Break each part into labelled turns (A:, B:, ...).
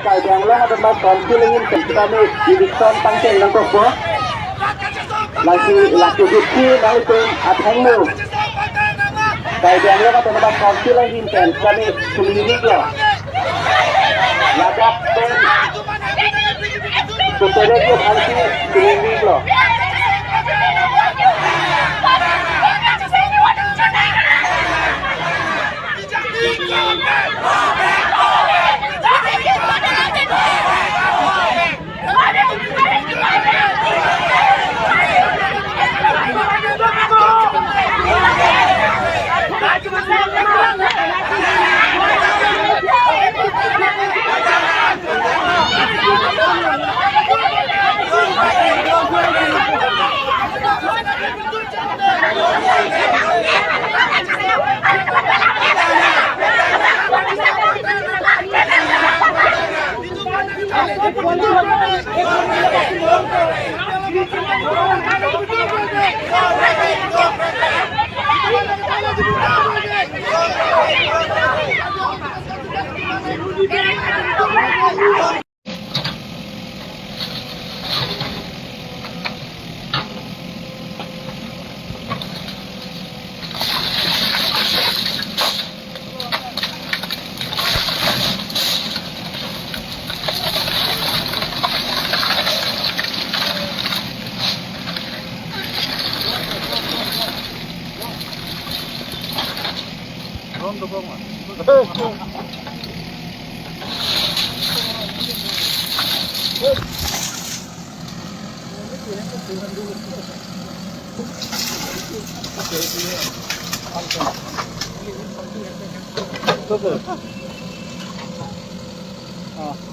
A: Cài đèn lo được mà còn chưa lên tỉnh ta mới đi xong tăng tiền năng cục quá là gì là kiểu việc kia nói tên à thánh mù cài đèn lo được mà còn chưa lên tỉnh ta mới xử lý nước rồi là các tên tụi tôi đây cũng ăn xử lý nước rồi.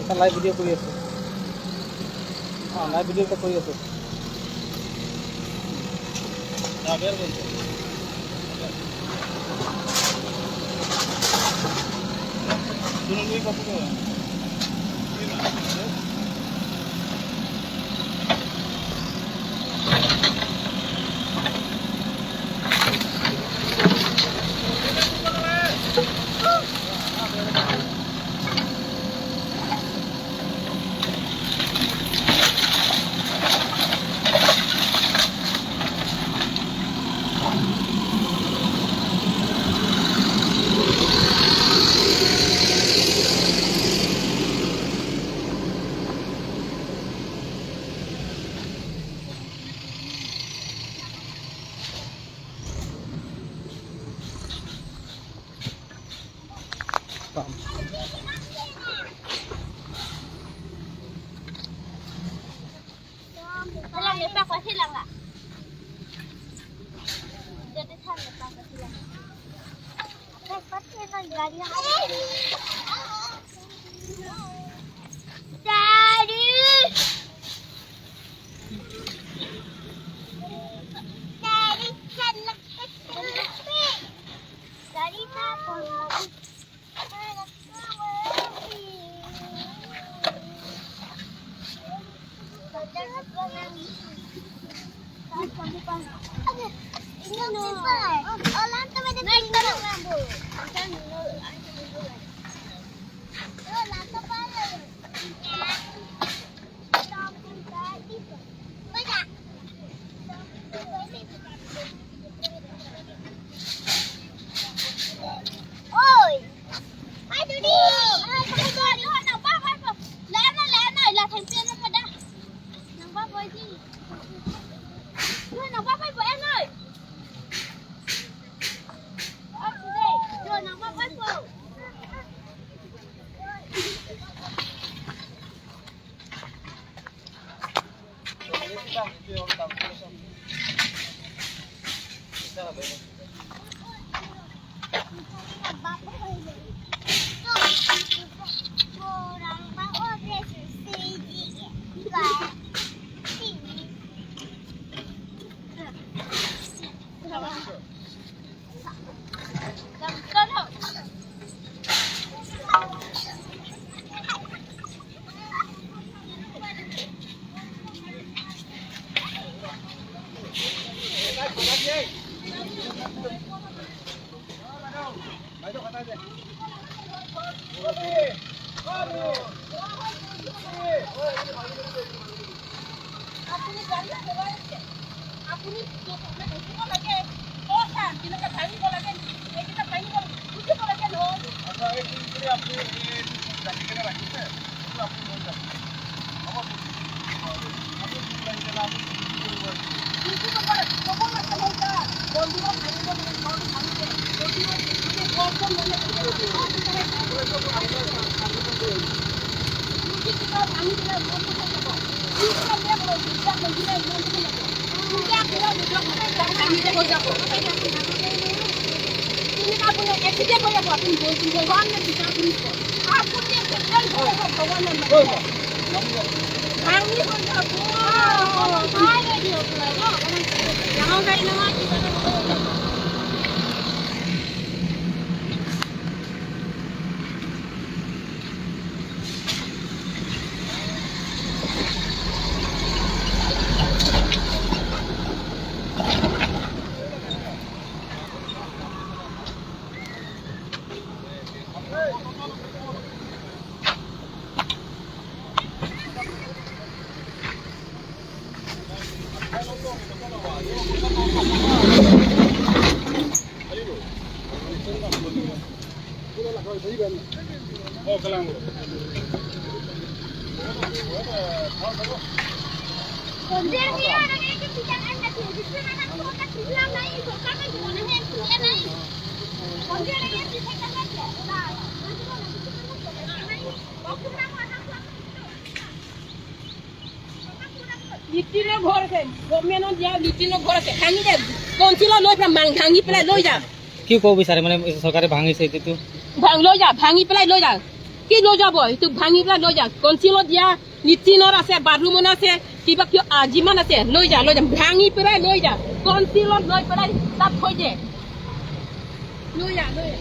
B: এটা live video কৰি আছো। Live video এটা কৰি আছো।
C: গাড়ী লগাই আছে। আপুনি উঠিব লাগে, কথা কেনেকৈ ভাঙিব লাগে, এইকেইটা ভাঙিব উঠিব লাগে নহয়। ডাঙৰ গাড়ী নহয়, কিবা এটা হৈ যাব। লিটিনৰ ঘৰ আছে, গভৰ্ণমেণ্টত দিয়া লিটিনৰ ঘৰ আছে, ভাঙি দে, কঞ্চিলৰ লৈ পেলাই ভাঙি পেলাই লৈ যা।
B: কি ক'ব বিচাৰে মানে চৰকাৰে ভাঙিছে এইটো?
C: লৈ যা, ভাঙি পেলাই লৈ যা। কি লৈ যাব এইটো? ভাঙি পেলাই লৈ যা। কঞ্চিলত দিয়া লিটিনৰ আছে, বাথৰুমত আছে, কিবা কিবা যিমান আছে লৈ যা, লৈ যা, ভাঙি পেলাই লৈ যা। কঞ্চিলত লৈ পেলাই তাত থৈ দে, লৈ যা, লৈ যা।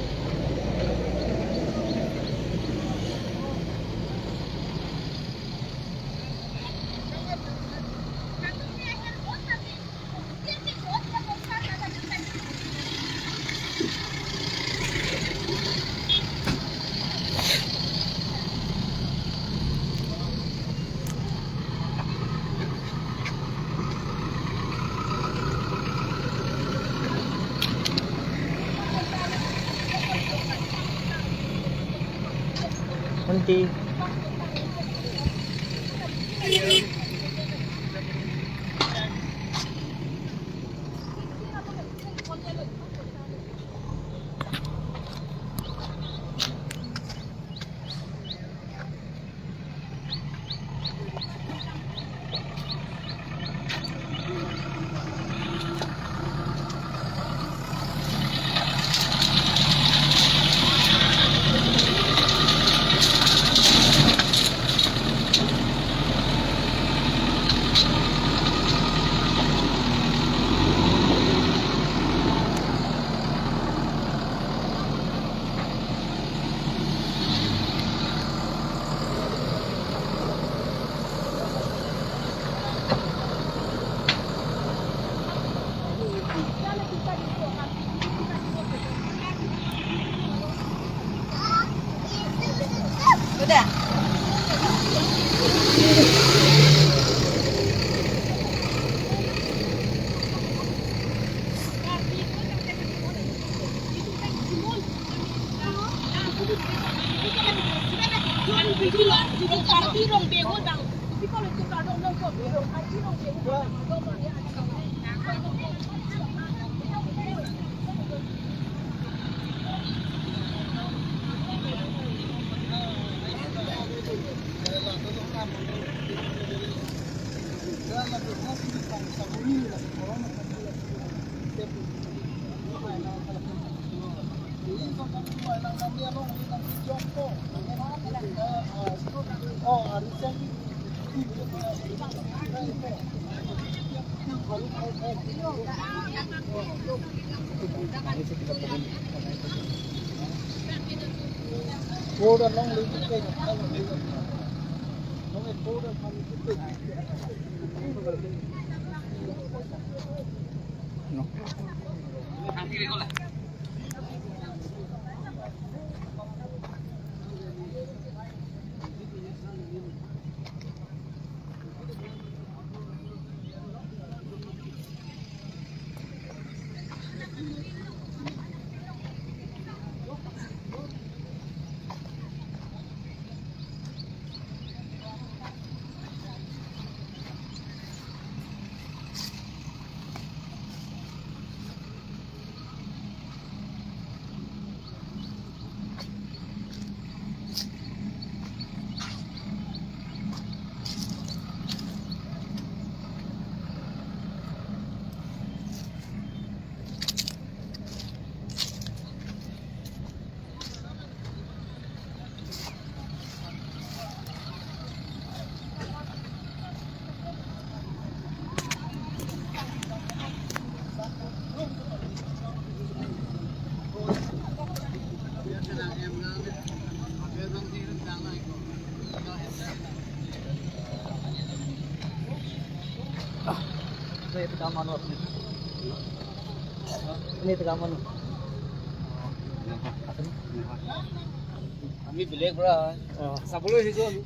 B: আমি বেলেগ পৰা হয়, চাবলৈ আহিছোঁ আমি।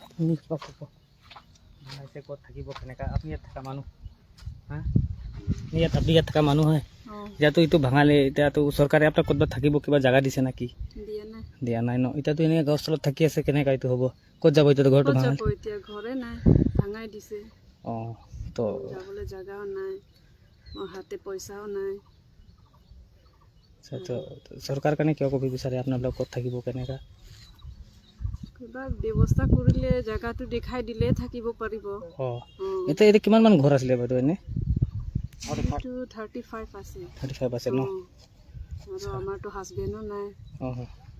B: আপুনি কিবা ক'ব? বনাইছে, ক'ত থাকিব, কেনেকা? আপুনি ইয়াত থকা মানুহ হা? ইয়াত আপুনি ইয়াত থকা মানুহ হয়। এতিয়াতো এইটো ভাঙালে, এতিয়াতো চৰকাৰে আপোনাক ক'ৰবাত থাকিব কিবা জাগা দিছে নেকি?
D: দিয়া নাই।
B: দিয়া নাই ন? এতিয়াতো এনেই গছ তলত থাকি আছে, কেনেকা এইটো হ'ব? ক'ত যাব এতিয়াতো? ঘৰটো
D: ক'ত
B: ভাঙালে
D: যাব এতিয়া? ঘৰে নাই, ভাঙাই দিছে।
B: অঁ, তো
D: যাবলৈ জাগাও নাই, মোৰ হাতে পইচাও নাই।
B: আচ্ছা, তো চৰকাৰ কাৰণে কিয় ক'ব বিচাৰে? আপোনালোক ক'ত থাকিব, কেনেকা?
D: কিবা ব্যৱস্থা কৰিলে, জাগাটো দেখাই দিলে থাকিব পাৰিব।
B: অঁ, এতিয়া কিমানমান ঘৰ আছিলে বাইদেউ এনেই?
D: এইটো 35 আছে।
B: 35 আছে ন?
D: অঁ। আৰু আমাৰতো হাজবেণ্ডো নাই।
B: অঁ।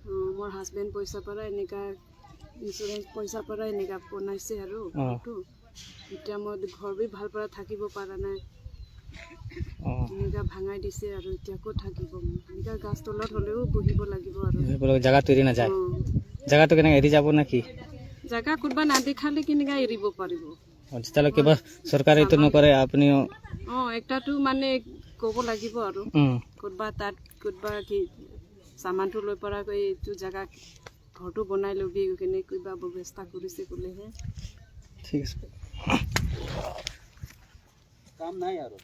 D: অঁ, মোৰ হাজবেণ্ড পইচা পৰা এনেকা ইঞ্চুৰেঞ্চ পইচা পৰা এনেকা বনাইছে আৰু ঘৰটো। এতিয়া মই ঘৰ বি ভাল পৰা থাকিব পৰা নাই।
B: অঁ।
D: এনেকা ভাঙাই দিছে আৰু এতিয়া ক'ত থাকিব? এনেকা গাছ তলত হ'লেও বহিব লাগিব আৰু।
B: জেগাটো এৰি নাযায়?
D: অঁ।
B: জেগাটো কেনেকৈ এৰি যাব নেকি?
D: জাগা কোনোবা নাদেখালে কেনেকা এৰিব পাৰিব?
B: অঁ, যেতিয়ালৈকে কিবা চৰকাৰে এইটো নকৰে, আপুনিও
D: অঁ, একটাটো মানে ক'ব লাগিব আৰু ক'তবা তাত ক'তবা কি চামানটো লৈ পৰাকৈ এইটো জেগা ঘৰটো বনাই ল'বি, কেনে কিবা ব্যৱস্থা কৰিছে ক'লেহে।
B: ঠিক আছে।
A: কাম নাই আৰু।